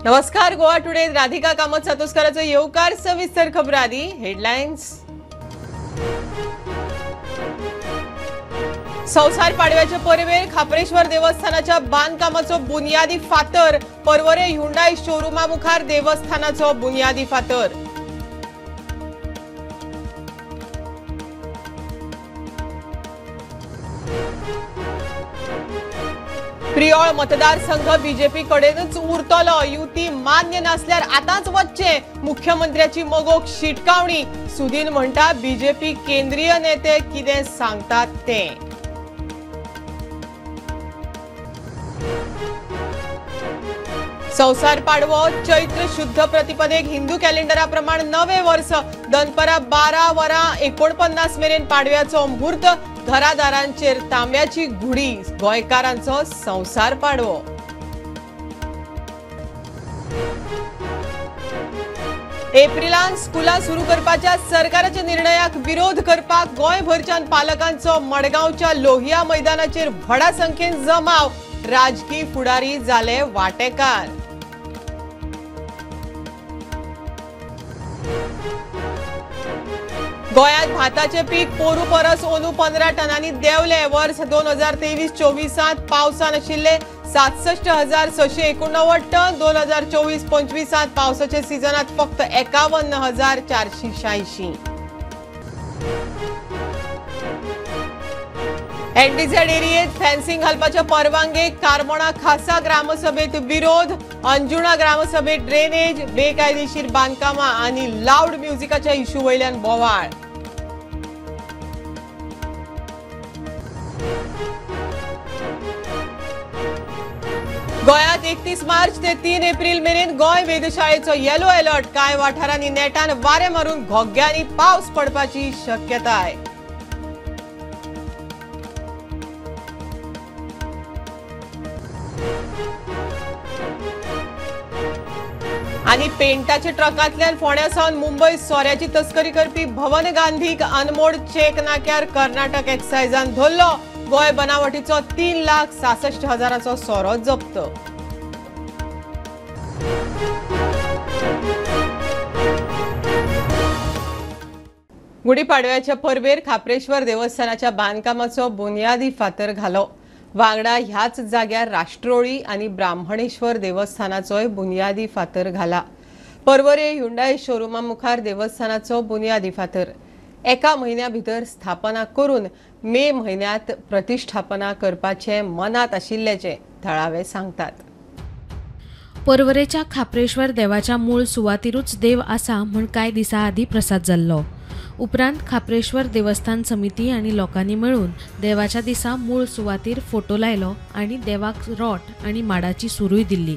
नमस्कार, गोवा टुडे राधिका कामत सातोस्कराचो येवकार. सविस्तर खबरांनी हेडलायन्स. संवसार पाडव्याच्या परबेर खाप्रेश्वर देवस्थानाच्या बांदकामाचो बुनियादी फातर. पर्वरे हुंडाई शोरूमा मुखार देवस्थानाचो बुनियादी फातर. प्रियोळ मतदारसंघ बीजेपी कडेनच उरतलो. युती मान्य नासल्यार आतांच वच्चें, मुख्यमंत्र्याची मगोक शिटकावणी. सुदीन म्हणटा बीजेपी केंद्रीय नेते कितें सांगतात तें. संवसार पाडवो चैत्र शुद्ध प्रतिपदेक हिंदू कॅलेंडरा प्रमाण नवे वर्स. दनपरां 12:49 मेरेन पाडव्याचो म्हूर्त. घरादारांचेर तांब्याची घुडी. गोंयकारांचो संवसार पाडवो. एप्रिलान स्कुलां सुरू करपाच्या सरकाराच्या निर्णयाक विरोध करपाक गोंयभरच्यान पालकांचो मडगांवच्या लोहिया मैदानाचेर व्हडा संख्येन जमाव. राजकी फुडारी जाले वाटेकार. गोंयांत भाताचें पीक पोरू परस ओनू 15 टनांनी देंवलें. वर्स 2023-24 पावसान आशिल्ले 67,689 टन. 2024-25 पावसाच्या सिजनात फक्त 51,486. एनडीझेड एरियेत फेन्सिंग घालपाच्या परवानगेक कारमोणा खासा ग्रामसभेत विरोध. अंजुणा ग्रामसभेत ड्रेनेज, बेकायदेशीर बांदकामां आनी लाउड म्युझिकाच्या इश्यू वयल्यान बोवाळ. गोंयांत 31 मार्च ते 3 एप्रिल मेरेन गोंय वेधशाळेचो येलो अलर्ट. कांय वाठारांनी नेटान वारें मारून घोग्यांनी पावस पडपाची शक्यताय. आनी पेंटाच्या ट्रकांतल्यान फोंड्या सावन मुंबय सोऱ्याची तस्करी करपी भवन गांधीक अनमोड चेक नाक्यार कर्नाटक एक्सायजान धरलो. गोंय बनावटीचो 3,66,000 सोरो जप्त. गुढीपाडव्याच्या परबेर खाप्रेश्वर देवस्थानाच्या बांदकामाचो बुनियादी फातर घालो. वांगडा ह्याच जाग्यार राष्ट्रोळी आनी ब्राह्मणेश्वर देवस्थानाचोय बुनियादी फातर घाला. पर्वरे हुंडाई शोरूमा मुखार देवस्थानाचो बुनियादी फातर. एका म्हयन्या भितर स्थापना करून मे म्हयन्यांत प्रतिष्ठापना करपाचें मनांत आशिल्ल्याचें थळावे सांगतात. पर्वरेच्या खाप्रेश्वर देवाच्या मूळ सुवातीरूच देव आसा म्हूण कांय दिसां आदीं प्रसाद जाल्लो. उपरांत खाप्रेश्वर देवस्थान समिती आनी लोकांनी मेळून देवाच्या दिसा मूळ सुवातीर फोटो लायलो आनी देवाक रोट आनी माडाची सुरूय दिल्ली.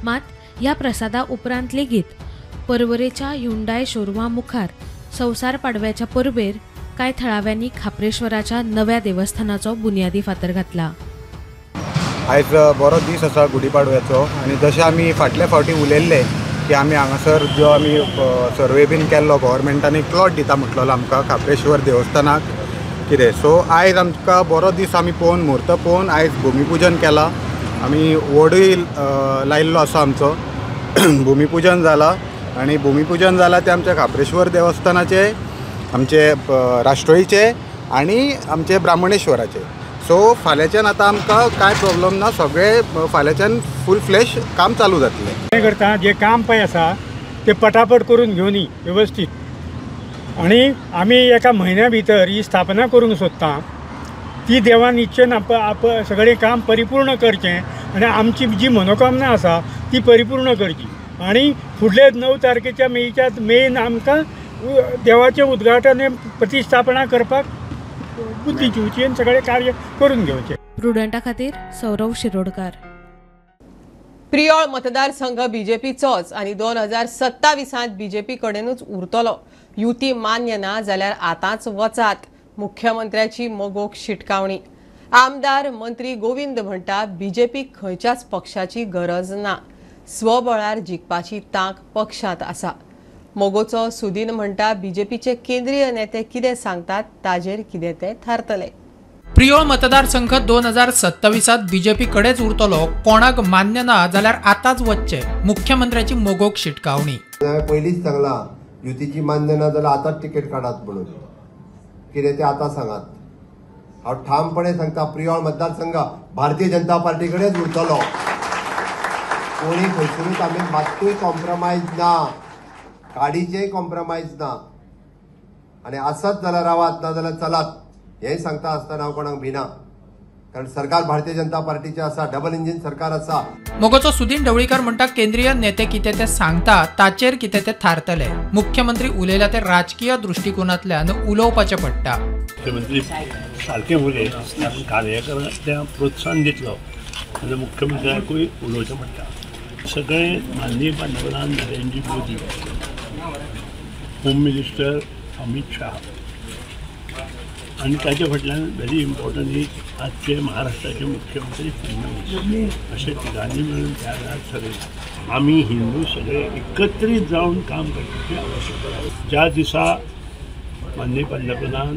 मात ह्या प्रसादा उपरांत लेगीत पर्वरेच्या हुंडाय शोरूमा मुखार संवसार पाडव्याच्या परबेर कांय थळाव्यांनी खाप्रेश्वराच्या नव्या देवस्थानाचो बुनियादी फातर घातला. आयज बरो दीस आसा गुढीपाडव्याचो आनी जशें आमी फाटल्या फावटी उलयल्ले की आमी हांगासर जो आमी सर्वे बीन केल्लो गव्हर्मेंटान एक प्लॉट दिता म्हटलेलो आमकां खाप्रेश्वर देवस्थानाक कितें. सो आयज आमकां बरो दीस आमी पळोवन म्हूर्त पळोवन आयज भुमीपुजन केलां. आमी वडूय लायिल्लो आसा आमचो. भुमीपुजन जालां आनी भुमीपुजन जालां तें आमच्या खाप्रेश्वर देवस्थानाचें, आमचे राष्ट्रोळीचें आनी आमचे ब्राह्मणेश्वराचें. सो फाल्यांच्यान आतां आमकां कांय प्रॉब्लम ना, सगळें फाल्यांच्यान फूल फ्लॅश काम चालू जातलें. कितें करता जें काम पळय आसा तें पटापट करून घेवनी वेवस्थीत आनी आमी एका म्हयन्या भितर ही स्थापना करूंक सोदता. ती देवान इच्छेन आप सगळें काम परिपूर्ण करचें आनी आमची जी मनोकामना आसा ती परिपूर्ण करची आनी फुडले 9 तारखेच्या मेच्या मेन आमकां देवाचें उद्घाटन प्रतिस्थापना करपाक बुद्धी दिवची आनी सगळें कार्य करून घेवचें. प्रुडंटा खातीर सौरव शिरोडकार. प्रियोळ मतदारसंघ बीजेपीचोच आनी 2027 बीजेपी कडेनूच उरतलो. युती मान्य ना जाल्यार आतांच वचात, मुख्यमंत्र्याची मगोक शिटकावणी. आमदार मंत्री गोविंद म्हणटा बीजेपी खंयच्याच पक्षाची गरज ना, स्वबळार जिखपाची तांक पक्षांत आसा. मगोचो सुदीन म्हणटा बीजेपीचे केंद्रीय नेते कितें सांगतात ताजेर कितें तें थारतलें. प्रियोळ मतदारसंघ 2027 बीजेपी कडेच उरतलो, कोणाक मान्य ना जाल्यार आतांच वच्चें, मुख्यमंत्र्याची मोगोक शिटकावणी. हांवें पयलींच सांगलां युतीची मान्य ना जाल्यार आतांच तिकेट काडात म्हणून, कितें तें आतां सांगात. हांव ठामपणे सांगता प्रियोळ मतदारसंघ भारतीय जनता पार्टी कडेच उरतलो. कोणी खंयसरूच आमी मात्तूय कॉम्प्रोमायज ना, काडीचेय कॉम्प्रोमायज ना. आनी आसत जाल्यार रावात, ना जाल्यार चलात, हें सांगता आसतना हांव कोणाक भिना, कारण सरकार भारतीय जनता पार्टीचें आसा, डबल इंजीन सरकार आसा. मोगोचो सुदीन ढवळीकर म्हणटा केंद्रीय नेते कितें ते सांगता ताचेर कितें ते थारतले. मुख्यमंत्री उलयला ते राजकीय दृष्टिकोनांतल्यान उलोवपाचें पडटा. मुख्यमंत्री सारकें उलय कारण कार्यकर्त्यांक प्रोत्साहन दितलो जाल्यार मुख्यमंत्र्याकूय उलोवचें पडटा. सगळे माननीय पंतप्रधान नरेंद्र मोदी, होम मिनिस्टर अमित शाह आनी ताच्या फाटल्यान व्हेरी इम्पॉर्टंट is आजचे महाराष्ट्राचे मुख्यमंत्री फडणवीस, अशे तिगांनी मेळून त्या वेळार सगळे आमी हिंदू सगळे एकत्रीत जावन काम करपाची आवश्यकता आसा. ज्या दिसा माननीय पंतप्रधान,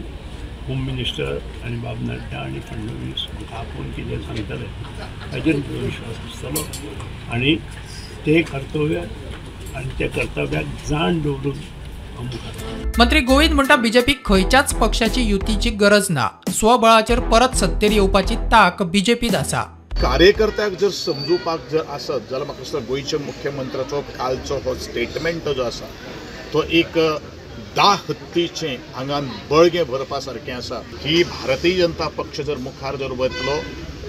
होम मिनिस्टर आनी बाब नड्डा आनी फडणवीस हांकां आपोवन कितें सांगतले ताचेर विश्वास आसतलो आनी ते कर्तव्य आनी त्या कर्तव्याक जाण दवरून. मंत्री गोविंद म्हणटा बीजेपी खंयच्याच पक्षाची युतीची गरज ना, स्वबळाचेर परत सत्तेर येवपाची ताक बीजेपीत आसा. कार्यकर्त्याक जर समजुपाक जर आसत जाल्यार म्हाका दिसता गोंयच्या मुख्यमंत्र्याचो कालचो हो स्टेटमेंट जो आसा तो एक 10 हत्तीचें आंगान बळगें भरपा सारकें आसा. ही भारतीय जनता पक्ष जर मुखार जर वतलो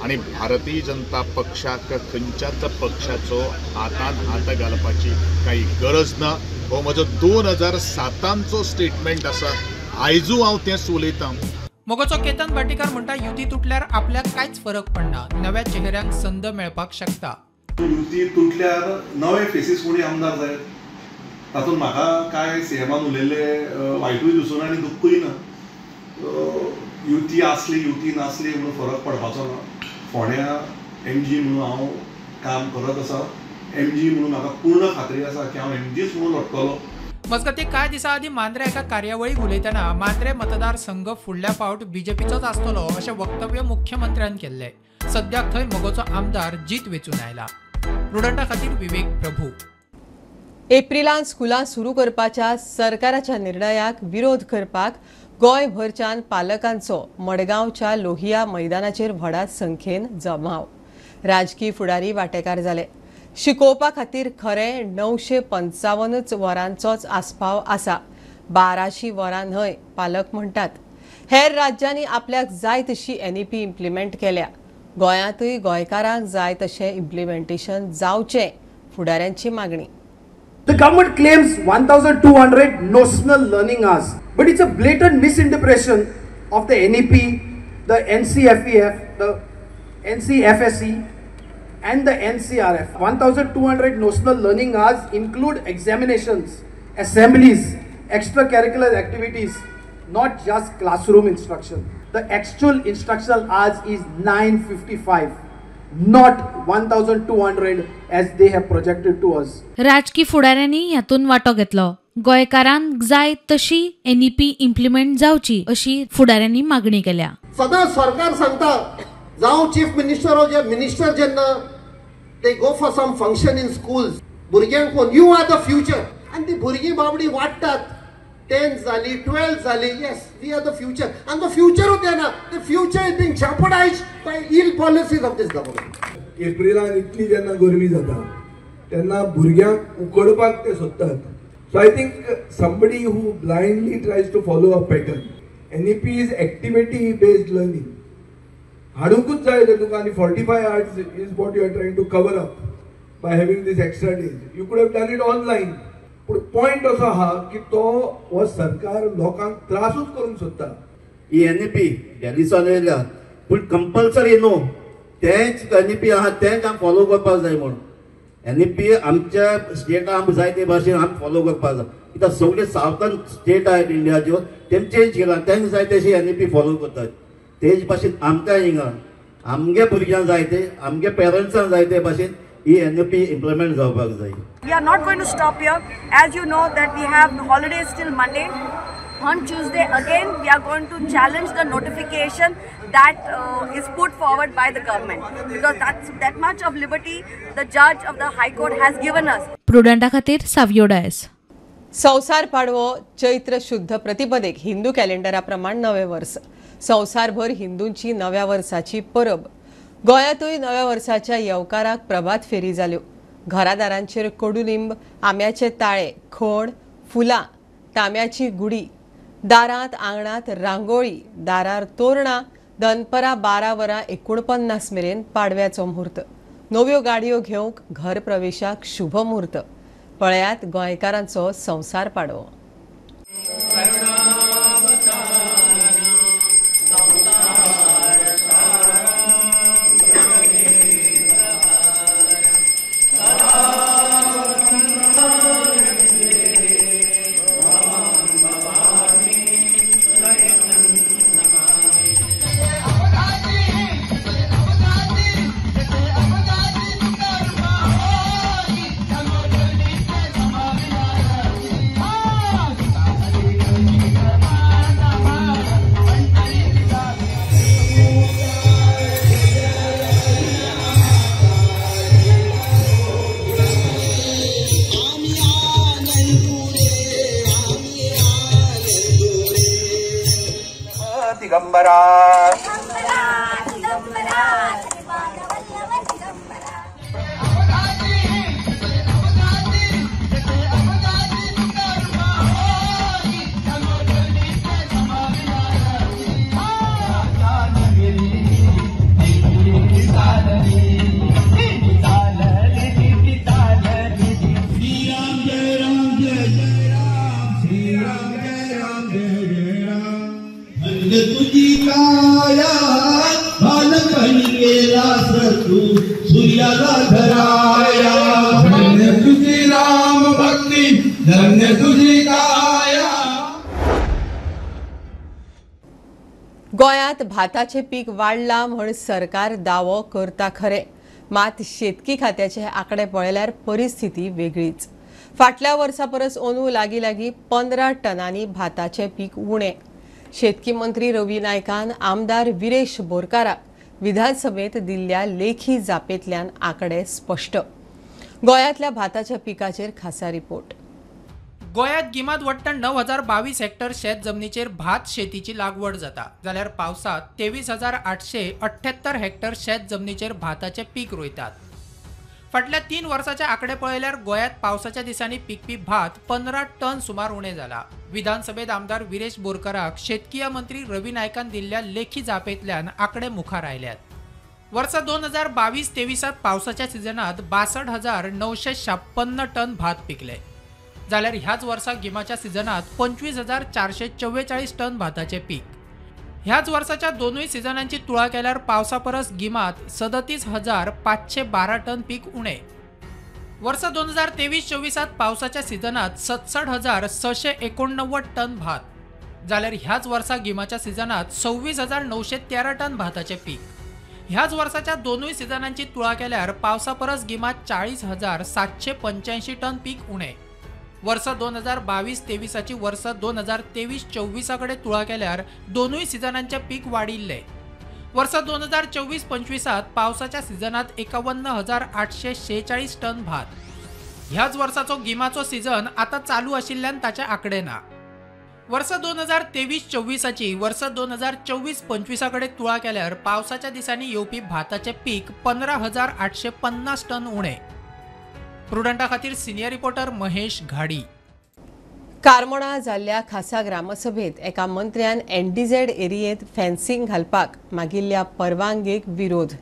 आनी भारतीय जनता पक्षाक खंयच्याच पक्षाचो हातान हात घालपाची काही गरज ना, हो म्हजो 2007चो स्टेटमेंट आसा, आयजू हांव तेंच उलयतां. मोगोचो केतन भाटीकार म्हणटा युती तुटल्यार आपल्याक कांयच फरक पडना, नव्या चेहऱ्यांक संद मेळपाक शकता. युती तुटल्यार नवे फेसीस कोणी आमदार जायत तातूंत म्हाका कांय सीएमान उलयल्लें वायटूय दिसून आनी दुख्खूय ना. युती आसली युती नासली म्हणून फरक पडपाचो ना. फोंड्या एमजी म्हणून हांव काम करत आसा, एमजी म्हणून म्हाका पूर्ण खात्री आसा की हांव एमजीच म्हणून लढटलो. मजगतीं कांय दिसां आदीं मांद्रे एका कार्यावळीक उलयतना मांद्रे मतदारसंघ फुडल्या फावट बीजेपीचोच आसतलो अशें वक्तव्य मुख्यमंत्र्यान केल्लें. सद्याक थंय मोगोचो आमदार जीत वेंचून आयला. प्रुडंटा खातीर विवेक प्रभू. एप्रिलान स्कुलां सुरू करपाच्या सरकाराच्या निर्णयाक विरोध करपाक गोंयभरच्यान पालकांचो मडगांवच्या लोहिया मैदानाचेर व्हडा संख्येन जमाव. राजकी फुडारी वांटेकार जाले. शिकोवपा खातीर खरें 955 वरांचोच आस्पाव आसा, 1200 वरां न्हय, पालक म्हणटात. हेर राज्यांनी आपल्याक जाय तशी एनईपी इम्प्लिमेंट केल्या, गोंयांतूय गोंयकारांक जाय तशें इम्प्लिमेंटेशन जावचें, फुडाऱ्यांची मागणी. The government claims 1,200 notional learning hours, but it's a blatant misinterpretation of the NEP, the NCFEF, the NCFSE and the NCRF. 1,200 notional learning hours include examinations, assemblies, extracurricular activities, not just classroom instruction. The actual instructional hours is 955. Not 1,200 as they have projected to us. राजकी फुडाऱ्यांनी हातूंत वांटो घेतलो. गोंयकारांक जाय तशी NEP implement जावची अशी फुडाऱ्यांनी मागणी केल्या. सदां सरकार सांगता जावं चीफ मिनिस्टर जे मिनिस्टर जेन्ना they go for some function in schools, भुरग्यांक phone you are the future, आनी ती भुरगीं बाबडी वाडटात, 10th जाली 12th जाली, yes we are the future, आनी तो फ्युचरूच येना. The future is being jeopardised by ill policies of this government. एप्रिलान इतली जेन्ना गरमी जाता तेन्ना भुरग्यांक उकडपाक ते सोदतात. So I think somebody who blindly tries to follow a pattern, NEP is activity based learning हाडुंकूच जाय ते तुका, आनी 45 hours is what you are trying to cover up by having this extra days. You could have done it online. पूण point असो आहा की तो हो सरकार लोकांक त्रासूच करूंक सोदता. ही एनईपी दिल्लीच्यान येयल्या पूण कंपल्सरी न्हू, तेंच एनईपी आहा तेंच आमी फॉलो करपाक जाय म्हणून. एनईपी आमच्या स्टेटाक आमकां जाय ते भाशेन आमी फॉलो करपाक जाय. कित्याक सगळे सावथर्न स्टेट आहात इंडियाच्यो तेम चेंज केला, तेंकां जाय तशी एनईपी फॉलो करतात. तेच भाशेन आमकां हिंगा आमगे भुरग्यांक जाय ते आमगे पेरंट्सांक जाय ते भाशेन ही एनईपी इम्प्लिमेंट जावपाक जाय. We are not going to stop here. As you know that we have holidays till Monday. On Tuesday again we are going to challenge the notification that is put forward by the government, because that's that much of liberty the judge of the High Court has given us. प्रुडंटा खातीर सावियो डायस. संवसार पाडवो चैत्र शुद्ध प्रतिपदेक हिंदू कॅलेंडरा प्रमाण नवें वर्स. संवसारभर हिंदूंची नव्या वर्साची परब. गोंयांतूय नव्या वर्साच्या येवकाराक प्रभात फेरी जाल्यो. घरादारांचेर कडुलिंब, आंब्याचे ताळे, खण, फुलां, तांब्याची गुडी, दारांत आंगणांत रांगोळी, दारार तोरणां. दनपरां 12:49 मेरेन पाडव्याचो म्हूर्त. नव्यो गाडयो घेवंक घर प्रवेशाक शुभ म्हूर्त. पळयात गोंयकारांचो संवसार पाडवो. दिगंबरा तुझी काया बालपणी केलास तू सूर्याला धराया. धन्य तुझी राम भक्ती, धन्य तुझी काया. गोंयांत भाताचें पीक वाडलां म्हण सरकार दावो करता खरें, मात शेतकी खात्याचे आंकडे पळयल्यार परिस्थिती वेगळीच. फाटल्या वर्सा परस अंदू लागीं लागीं 15 टनांनी भाताचें पीक उणें. शेतकी मंत्री रवी नायकान आमदार विरेश बोरकाराक विधानसभेत दिल्ल्या लेखी जापेंतल्यान आंकडे स्पश्ट. गोंयांतल्या भाताच्या पिकाचेर खासा रिपोर्ट. गोंयांत गिमांत वट्ट 9,022 हेक्टर शेत जमनीचेर भात शेतीची लागवड जाता, जाल्यार पावसांत 23,878 हेक्टर शेत जमनीचेर भाताचें पीक रोयतात. फाटल्या 3 वर्साचे आंकडे पळयल्यार गोंयांत पावसाच्या दिसांनी पिकपी भात 15 टन सुमार उणें जाला. विधानसभेत आमदार विरेश बोरकाराक शेतकीय मंत्री रवी नायकान दिल्ल्या लेखी जापेंतल्यान आंकडे मुखार आयल्यात. वर्सा 2022-23 पावसाच्या सिजनांत 62,956 टन भात पिकले, जाल्यार ह्याच वर्सा गिमाच्या सिजनांत 25,444 टन भाताचें पीक. ह्याच वर्साच्या दोनूय सिजनांची तुळा केल्यार पावसा परस गिमांत 37,512 टन पीक उणें. वर्सा 2023-24 पावसाच्या सिजनांत 67,689 टन भात, जाल्यार ह्याच वर्सा गिमाच्या सिजनांत 26,913 टन भाताचें पीक. ह्याच वर्साच्या दोनूय सिजनांची तुळा केल्यार पावसा परस गिमांत 40,785 टन पीक उणें. वर्सा 2022-23 वर्सा 2023-24 कडेन तुळा केल्यार दोनूय सिजनांचें पीक वाडिल्लें. वर्सा 2024-25 पावसाच्या सिजनांत 51,846 टन भात. ह्याच वर्साचो गिमाचो सिजन आतां चालू आशिल्ल्यान ताचे आंकडे ना. वर्सा 2023-24 वर्सा 2024-25 कडेन तुळा केल्यार पावसाच्या दिसांनी येवपी भाताचें पीक 15,850 टन उणें. प्रुडंटा खातीर सिनियर रिपोर्टर महेश घाडी. कार्मोणा जाल्ल्या खासा ग्रामसभेत एका मंत्र्यान एनडीझेड एरियेंत फेन्सिंग घालपाक मागिल्ल्या परवानगेक विरोध.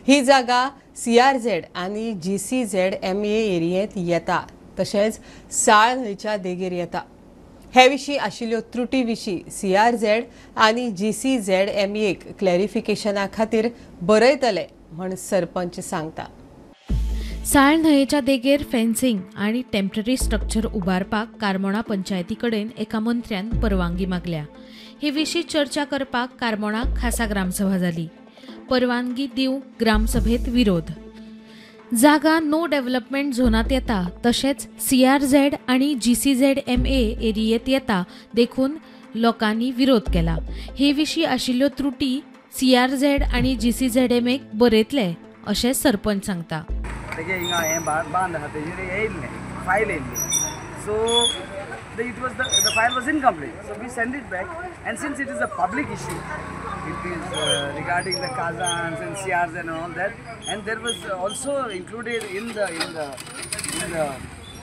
ही जागा सीआरझेड आनी जीसीझेड एमए एरियेंत येता, तशेंच साळ न्हंयच्या देगेर येता. हे विशीं आशिल्ल्यो त्रुटी विशीं सीआरझेड आनी जीसीझेड एमएक क्लॅरिफिकेशना खातीर बरयतले म्हण सरपंच सांगता. साळ न्हंयेच्या देगेर फेन्सिंग आनी टेम्पररी स्ट्रक्चर उबारपाक कार्मोणा पंचायती कडेन एका मंत्र्यान परवानगी मागल्या. हे विशीं चर्चा करपाक कार्मोणा खासा ग्रामसभा जाली. परवानगी दिवंक ग्रामसभेत विरोध. जागा नो डेव्हलपमेंट झोनात येता, तशेंच सीआरझेड आनी जीसीझेड एमए एरियेंत येता, देखून लोकांनी विरोध केला. हे विशीं आशिल्ल्यो त्रुटी सीआरझेड आनी जीसीझेडएमएक बरयतले अशें सरपंच सांगता. हिंगा हें बांद आहा तेजेर हें येयल्लें, फायल येयल्ली. So it was the file was incomplete, so we send it back. And since it is a public issue, it is regarding the khazans and CRs and all that, and there was also included in the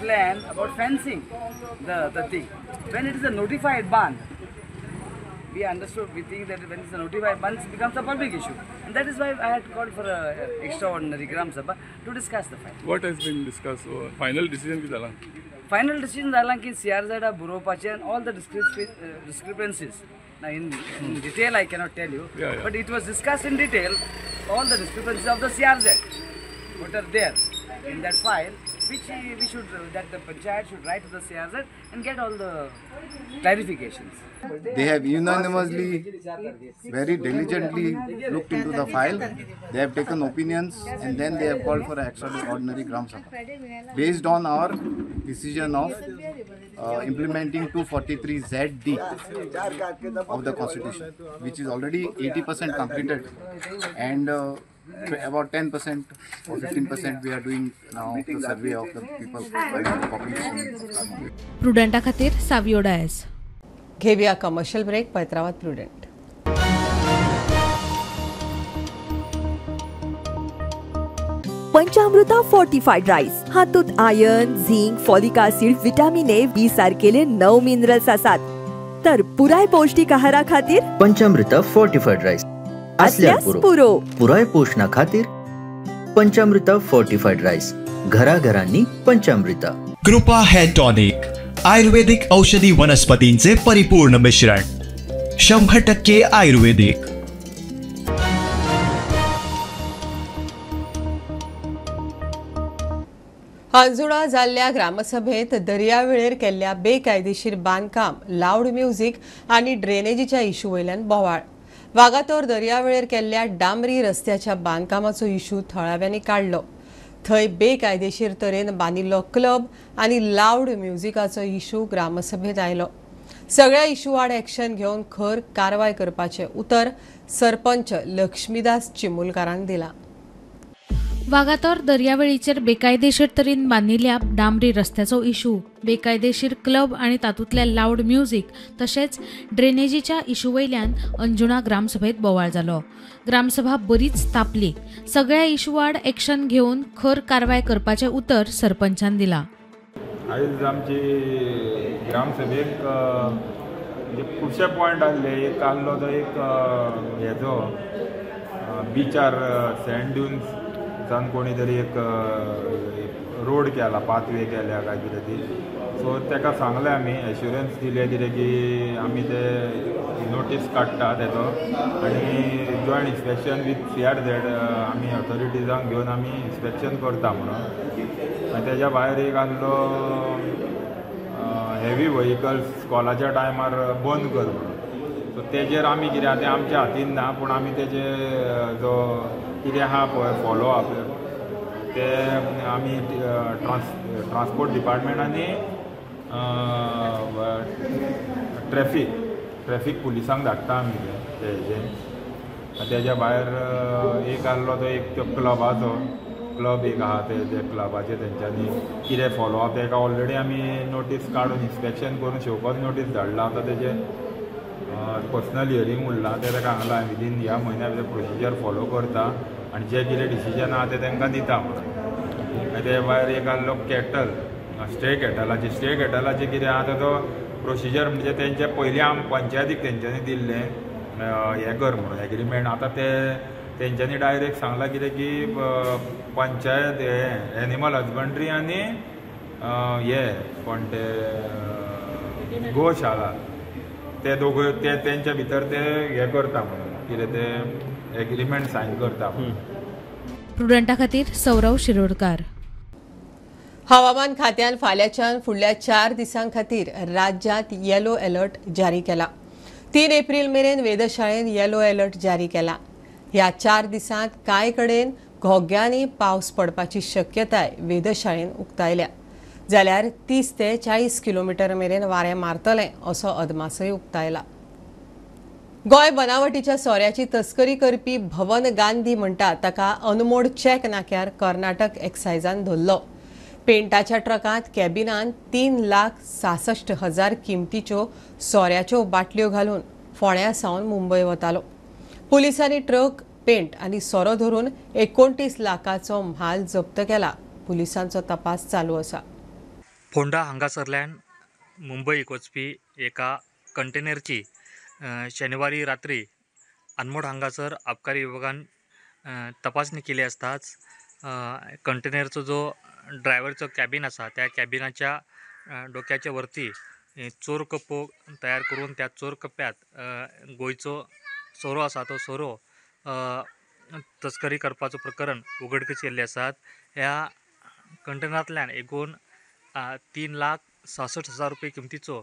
plan about fencing the thing. When it is a notified ban, we understood, we think that when it's a notified ban, it becomes a public issue, and that is why I had called for a extraordinary Gram Sabha to discuss the file. What has been discussed? Final decision कितें जाला? Final decision जाला की CRZ बरोवपाचें and all the discrepancies. Now in detail I cannot tell you, yeah. But it was discussed in detail all the discrepancies of the CRZ what are there in that file, which we should, that the panchayat should write to the CRZ and get all the clarifications. They have unanimously, very diligently looked into the file. They have taken opinions and then they have called for an extraordinary Gram Sabha based on our decision of implementing 243ZD of the Constitution, which is already 80% completed, and about 10% or 15% we are doing now the survey of the people, the population. प्रुडंटा खातीर सावियो डायस. घेऊया commercial break. पैत्रावाद Prudent. पंचामृता fortified rice हातूंत iron, zinc, folic acid, vitamin A, B सारकेले 9 minerals आसात. तर पुराय पौष्टिक आहारा खातीर पंचामृता फोर्टिफाईड राईस असल्यास पुरो. पुराय पोषणा खातीर पंचामृता फोर्टिफाईड राईस, घराघरांनी पंचामृता. कृपा हेअर टॉनिक, आयुर्वेदिक औषधी वनस्पतींचे परिपूर्ण मिश्रण, 100% आयुर्वेदिक. अंजुणा जाल्ल्या ग्रामसभेत दर्यावेळेर केल्ल्या बेकायदेशीर बांदकाम, लावड म्युझिक आनी ड्रेनेजीच्या इशू वयल्यान बोवाळ. वागातोर दर्यावेळेर केल्ल्या डांबरी रस्त्याच्या बांदकामाचो इशू थळाव्यांनी काडलो. थंय बेकायदेशीर तरेन बांदिल्लो क्लब आनी लावड म्युझिकाचो इशू ग्रामसभेत आयलो. सगळ्या इशू आड एक्शन घेवन खर कारवाय करपाचें उतर सरपंच लक्ष्मीदास चिमुलकारान दिलां. वागातोर दर्यावेळीचेर बेकायदेशीर तरेन बांदिल्ल्या डांबरी रस्त्याचो इशू, बेकायदेशीर क्लब आनी तातूंतल्या लावड म्युझिक तशेंच ड्रेनेजीच्या इशू वयल्यान अंजुणा ग्रामसभेत बोवाळ जालो. ग्रामसभा बरीच तापली. सगळ्या इशू आड एक्शन घेवन खर कारवाय करपाचें उतर सरपंचान दिलां. आयज आमची ग्रामसभेक म्हणजे खुबशे पॉयंट आहले. एक आहलो तो एक हेजो बिचार सँड ड्युन्स कोणी तरी एक रोड केला, पाथवे केल्या काय कितें ती. सो ताका सांगलें आमी, एश्युरन्स दिलें कितें की आमी ते नोटीस काडटा तेजो आनी जॉयंट इन्स्पेक्शन वीथ CRZ आमी ऑथॉरिटीजांक घेवन आमी इन्स्पेक्शन करता म्हणून. आनी तेज्या भायर एक आहलो हेवी व्हयकल्स स्कॉलाच्या टायमार बंद कर म्हणून. सो तेजेर आमी कितें आहा तें आमच्या हातीन ना, पूण आमी तेजे जो कितें आहा पळय फॉलो अप ते आमी ट्रान्सपोर्ट डिपार्टमेंट आनी ट्रॅफिक पुलिसांक धाडटा आमी ते हेजें. तेज्या भायर एक आहलो तो एक क्लबाचो, क्लब एक आहा ते क्लबाचे तेंच्यांनी कितें फॉलो अप तेका ऑलरेडी आमी नोटीस काडून इन्स्पेक्शन करून शोकॉज नोटीस धाडला. आतां तेजें पर्सनल हियरींग उरलां, तें ताका सांगलां विदीन ह्या म्हयन्या भितर प्रोसिजर फॉलो करता आनी जें कितें डिसिजन आहा तें तांकां दिता म्हणून. आनी ते भायर एक आहलो कॅटल, स्टे कॅटलाचें. स्टे कॅटलाचें कितें आहा तो प्रोसिजर म्हणजे तेंचे पयलीं आम पंचायतीक तेंच्यांनी दिल्लें हें कर म्हणून एग्रीमेंट. आतां ते तेंच्यांनी डायरेक्ट सांगलां कितें की पंचायत हें एनिमल हजबंड्री आनी हे कोण ते गोशाळा ते दोगूय ते तेंच्या भितर ते हे करता म्हणून कितें ते एग्रीमेंट सायन करता. प्रुडंटा खातीर सौरव शिरोडकार. हवामान खात्यान फाल्यांच्यान फुडल्या 4 दिसां खातीर राज्यांत येलो अलर्ट जारी केला. 3 एप्रिल मेरेन वेधशाळेन येलो अलर्ट जारी केला. ह्या 4 दिसांत कांय कडेन घोग्यांनी पावस पडपाची शक्यताय वेधशाळेन उक्तायल्या. जाल्यार 30 ते 40 किलोमीटर मेरेन वारें मारतलें असो अदमासय उक्तायला. गोंय बनावटीच्या सोऱ्याची तस्करी करपी भवन गांधी म्हणटा ताका अनमोड चेक नाक्यार कर्नाटक एक्सायजान धरलो. पेंटाच्या ट्रकांत कॅबिनान 3,66,000 किमतीच्यो सोऱ्याच्यो बाटल्यो घालून फोंड्या सावन मुंबय वतालो. पुलिसांनी ट्रक, पेंट आनी सोरो धरून 29 लाखाचो म्हाल जप्त केला. पुलिसांचो तपास चालू आसा. फोंडा हांगासरल्यान मुंबईक वचपी एका कंटेनरची शनिवारी रात्री अनमोड हांगासर अबकारी विभागान तपासणी केली आसताच कंटेनरचो जो ड्रायव्हरचो कॅबिन आसा त्या कॅबिनाच्या डोक्याच्या वरती चोर कप्पो तयार करून त्या चोर कप्प्यात गोंयचो सोरो आसा तो सोरो तस्करी करपाचो प्रकरण उघडकीस केल्लें आसात. ह्या कंटेनरांतल्यान एकूण 3,66,000 रुपये किमतीचो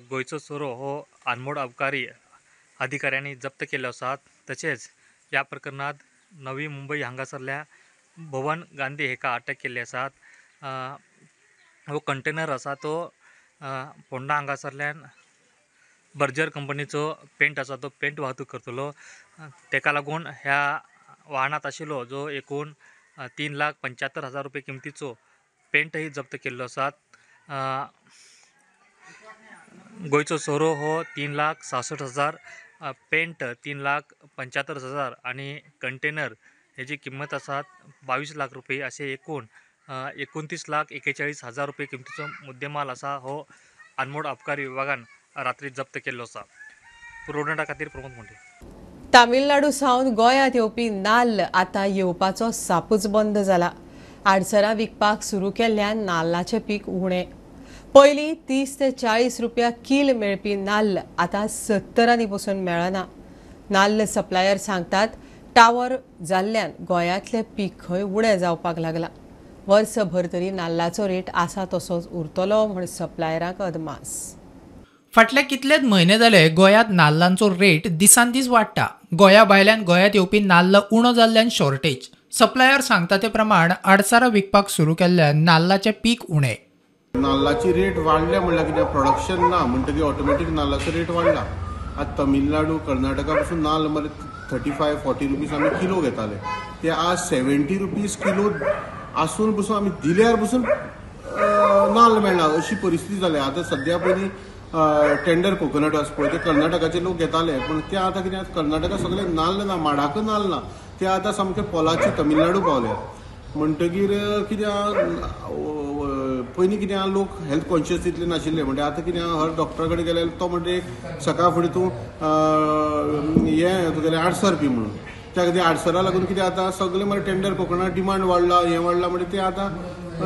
गोंयचो सोरो हो अनमोड अबकारी अधिकाऱ्यांनी जप्त केल्लो आसात. तशेंच ह्या प्रकरणांत नवी मुंबय हांगासरल्या भवन गांधी हेका अटक केल्ली आसात. हो कंटेनर आसा तो फोंडा हांगासरल्यान बर्जर कंपनीचो पेंट आसा तो पेंट वाहतूक करतलो. तेका लागून ह्या वाहनांत आशिल्लो जो एकूण 3,75,000 रुपये किमतीचो पेंटय जप्त केल्लो आसात. गोंयचो सोरो हो 3,66,000, पेंट 3,75,000 आनी कंटेनर हेजी किंमत आसा 22 लाख रुपये अशें एकूण 29,41,000 रुपये किमतीचो मुद्देमाल आसा हो अनमोड अबकारी विभागान रात्री जप्त केल्लो आसा. पुरोडा खातीर प्रमोद मुंडे. तामिळनाडू सावन गोंयांत येवपी नाल्ल आतां येवपाचो सापूच बंद जाला. आडसरां विकपाक सुरू केल्ल्यान नाल्लाचें पीक उणें. पयलीं 30 ते 40 रुपया कील मेळपी नाल्ल आतां 70 पसून मेळना. नाल्ल सप्लायर सांगतात टावर जाल्ल्यान गोंयांतलें पीक खंय उणें जावपाक लागलां. वर्सभर तरी नाल्लाचो रेट आसा तसोच उरतलो म्हूण सप्लायरांक अदमास. फाटले कितलेच म्हयने जाले गोंयांत नाल्लांचो रेट दिसान दीस वाडटा. गोंया भायल्यान गोंयांत येवपी नाल्ल उणो जाल्ल्यान शॉर्टेज. सप्लायर सांगता ते प्रमाण आडसरां विकपाक सुरू केल्ल्यान नाल्लाचें पीक उणें. नाल्लाची रेट वाडल्या म्हणल्यार कितें प्रोडक्शन ना म्हणटकीर ऑटोमॅटीक नाल्लाचो रेट वाडला. आतां तमिळनाडू कर्नाटका पसून नाल्ल मरे 35-40 रुपीज आमी किलो घेताले, ते आज 70 रुपीज किलो आसून पसून आमी दिल्यार पसून नाल्ल मेळना अशी परिस्थिती जाल्या. आतां सद्या पयलीं टेंडर कोकोनट आसा पळय ते कर्नाटकाचे लोक घेताले, पूण ते आतां कितें कर्नाटका सगळे नाल्ल ना, माडाक नाल्ल ना, ते आतां सामके पोलाचे तमिळनाडू पावल्या. म्हणटकीर कितें पयलीं कितें लोक हेल्थ कॉन्शियस तितले नाशिल्ले, म्हणजे आतां कितें हर डॉक्टरा कडेन गेल्यार तो म्हणटा एक सकाळ फुडें तूं हें तुगेलें आडसर पी म्हणून. त्या खातीर आडसरा लागून कितें आतां सगळे मरे टेंडर कोकोनट डिमांड वाडला, हें वाडला, म्हणजे ते आतां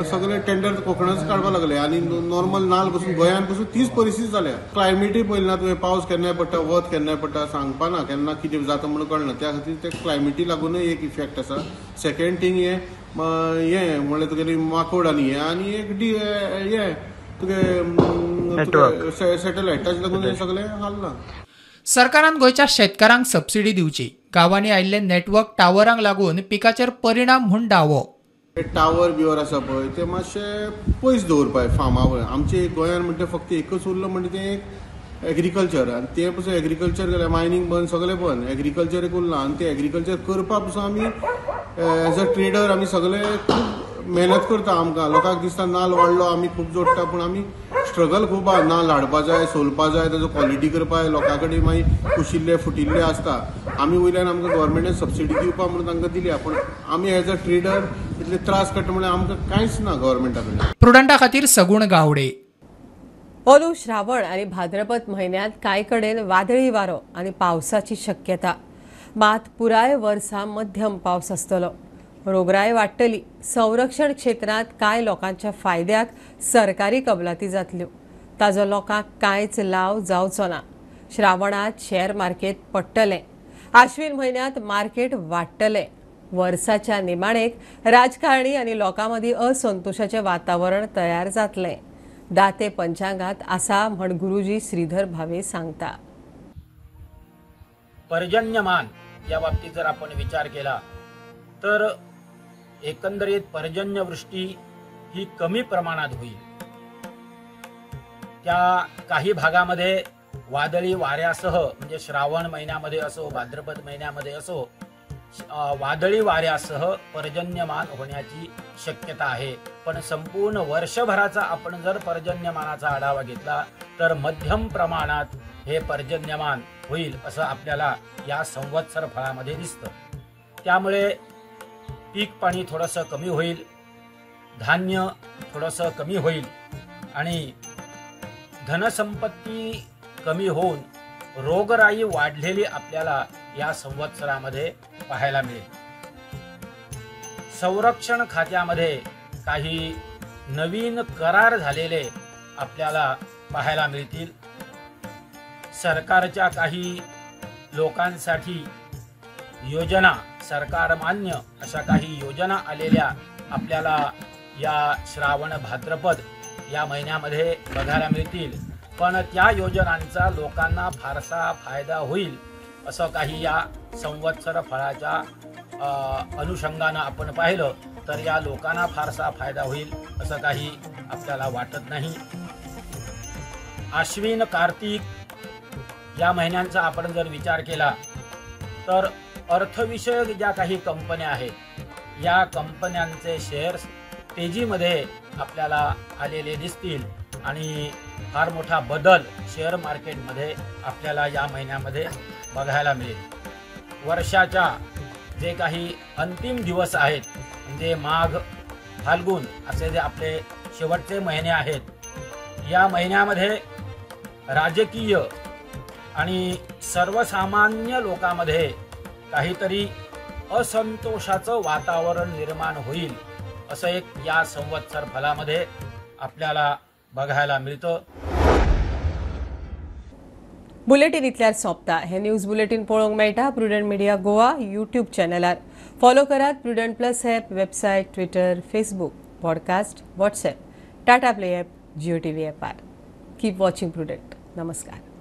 सगळे टेंडर कोकणाच काडपाक लागले. आनी नॉर्मल नाल्ल पसून गोंयांत पसून तीच परिस्थिती जाल्या. क्लायमेटूय पळयली ना तुवें, पावस केन्नाय पडटा, वत केन्नाय पडटा, सांगपा ना केन्ना कितें जाता म्हणून कळना. त्या खातीर ते क्लायमेटी लागूनय एक इफेक्ट आसा. सेकेंड थींग हें हें म्हणल्यार तुगेली माकोड आनी हें आनी एक हें तुगे सॅटेलायट, ताजे लागून हें सगळें हाल्लां. सरकारान गोंयच्या शेतकारांक सबसिडी दिवची. गांवांनी आयिल्ले नेटवर्क टावरांक लागून पिकाचेर परिणाम म्हूण दावो. टावर बिवर आसा पळय ते मातशे पयस दवरपाक फार्मा वयर. आमचे गोंयांत म्हणटा फक्त एकच उरलो म्हणटा तें एक एग्रीकल्चर, आनी तें पसून एग्रीकल्चर गेलें, मायनींग बंद, सगळें बंद, एग्रीकल्चर एक उरलां. आनी तें एग्रीकल्चर करपा पसून आमी एज अ ट्रेडर आमी सगळे खूब मेहनत करता. आमकां लोकांक दिसता नाल्ल वाडलो आमी खूब जोडटा, पूण आमी स्ट्रगल खूब आहा. नाल्ल हाडपा जाय, सोलपा जाय, ताजो क्वॉलिटी करपा जाय, लोकां कडेन मागीर कुशिल्ले फुटिल्ले आसता. आमी वयल्यान आमकां गव्हर्मेंटान सबसिडी दिवपा म्हणून तांकां दिल्या, पूण आमी एज अ ट्रेडर इतले त्रास काडटा म्हणल्यार आमकां कांयच ना गव्हर्मेंटा कडेन. प्रुडंटा खातीर सगुण गावडे. अंदू श्रावण आनी भाद्रपद म्हयन्यांत कांय कडेन वादळी वारो आनी पावसाची शक्यता. मात पुराय वर्सा मध्यम पावस आसतलो. रोगराय वाडटली. संरक्षण क्षेत्रांत कांय लोकांच्या फायद्याक सरकारी कबलाती जातल्यो, ताजो लोकांक कांयच लाव जावचो ना. श्रावणांत शेअर मार्केट पडटलें. आश्विन म्हयन्यांत मार्केट वाडटलें. वर्साच्या निमाणेक राजकारणी आनी लोकां मदीं असंतोशाचें वातावरण तयार जातलें. दाते पंचांगात आसा म्हण गुरुजी श्रीधर भावे सांगता. पर्जन्यमान या बाबतीत जर आपण विचार केला तर एकंदरीत पर्जन्यवृष्टी ही कमी प्रमाणात होईल. त्या काही भागामध्ये वादळी वाऱ्यासह, म्हणजे श्रावण महिन्यामध्ये असो, भाद्रपद महिन्यामध्ये असो, वादळी वाऱ्यासह पर्जन्यमान होण्याची शक्यता आहे. पण संपूर्ण वर्षभराचा आपण जर पर्जन्यमानाचा आढावा घेतला तर मध्यम प्रमाणात हे पर्जन्यमान होईल असं आपल्याला या संवत्सर फळामध्ये दिसतं. त्यामुळे पीक पाणी थोडंसं कमी होईल, धान्य थोडंसं कमी होईल आणि धनसंपत्ती कमी होऊन रोगराई वाढलेली आपल्याला या संवत्सरामध्ये पाहायला मिळेल. संरक्षण खात्यामध्ये काही नवीन करार झालेले आपल्याला पाहायला मिळतील. सरकारच्या काही लोकांसाठी योजना, सरकार मान्य अशा काही योजना आलेल्या आपल्याला या श्रावण भाद्रपद या महिन्यामध्ये बघायला मिळतील. पण त्या योजनांचा लोकांना फारसा फायदा होईल असं काही या संवत्सर फळाच्या अनुषंगानं आपण पाहिलं तर या लोकांना फारसा फायदा होईल असं काही आपल्याला वाटत नाही. आश्विन कार्तिक या महिन्यांचा आपण जर विचार केला तर अर्थविषयक ज्या काही कंपन्या आहेत या कंपन्यांचे शेअर्स तेजीमध्ये आपल्याला आलेले दिसतील आणि फार मोठा बदल शेअर मार्केटमध्ये आपल्याला या महिन्यामध्ये बघायला मिळेल. वर्षाच्या जे काही अंतिम दिवस आहेत, म्हणजे माघ फाल्गुन असे जे आपले शेवटचे महिने आहेत, या महिन्यामध्ये राजकीय आणि सर्वसामान्य लोकांमध्ये काहीतरी असंतोषाचं वातावरण निर्माण होईल असं एक या संवत्सर फलामध्ये आपल्याला बघायला मिळतं. बुलेटीन इतल्यार सोंपता. हे न्यूज बुलेटीन पळोवंक मेळटा प्रुडंट मिडिया गोवा यूट्यूब चॅनलार. फॉलो करात Prudent plus app, website, Twitter, Facebook, podcast, WhatsApp, Tata Play app, Jio TV ॲपार. Keep watching prudent. नमस्कार.